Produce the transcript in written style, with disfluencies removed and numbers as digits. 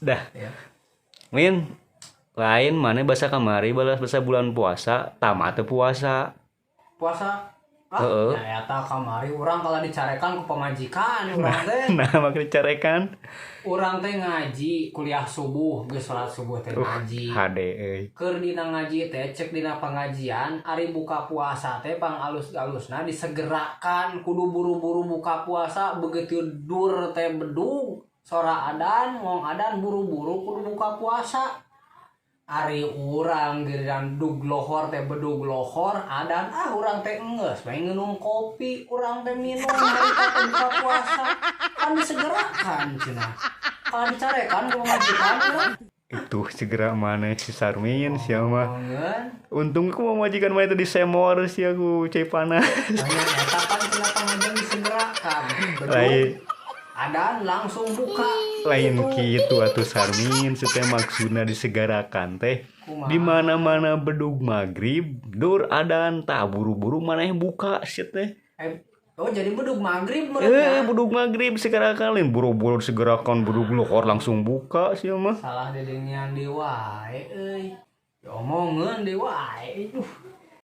Dah. Ya. Min, lain mana bahasa kamari balas bahasa bulan puasa, tamat teu puasa. Puasa. Ah, Heeh. ya eta kamari urang kalau dicarekan ku pamajikan urang teh. Nah, make dicarekan. Urang teh ngaji kuliah subuh, geus salat subuh teh ngaji. HD euy. Keur dina ngaji teh cek dina pengajian ari buka puasa teh pang alus-alusna disegerakan, kudu buru-buru buka puasa. Begitu dur teh bedug sora adan, ngong adan, buru-buru kudu buka puasa. Ari urang giliran dug lohor teh, bedug lohor adan, ah, urang teh enggeus bae nginum kopi, urang teh minum harita teh buka puasa. Kan disegerakan cenah, kalau dicarekan ku pamajikan urang. Itu segera mana si Sarmin siapa? Omongeun. Untung aku mau majikan mana itu di semor sih aku cai panas. Banyak eta kan cenah pengajian disegerakan. Bedug Lain adan langsung buka. Lain gitu atuh, Sarmin, setiap maksudna disegerakan teh Kumaha? di mana-mana bedug maghrib dur adan, tak buru-buru maneh buka sih teh. Eh, oh, jadi bedug maghrib Eh, mereka. bedug maghrib segerakan, lain buru-buru segerakan bedug lohor langsung buka sih mah. Salah dedengean deui wae euy. Diomongeun deui wae. Duh.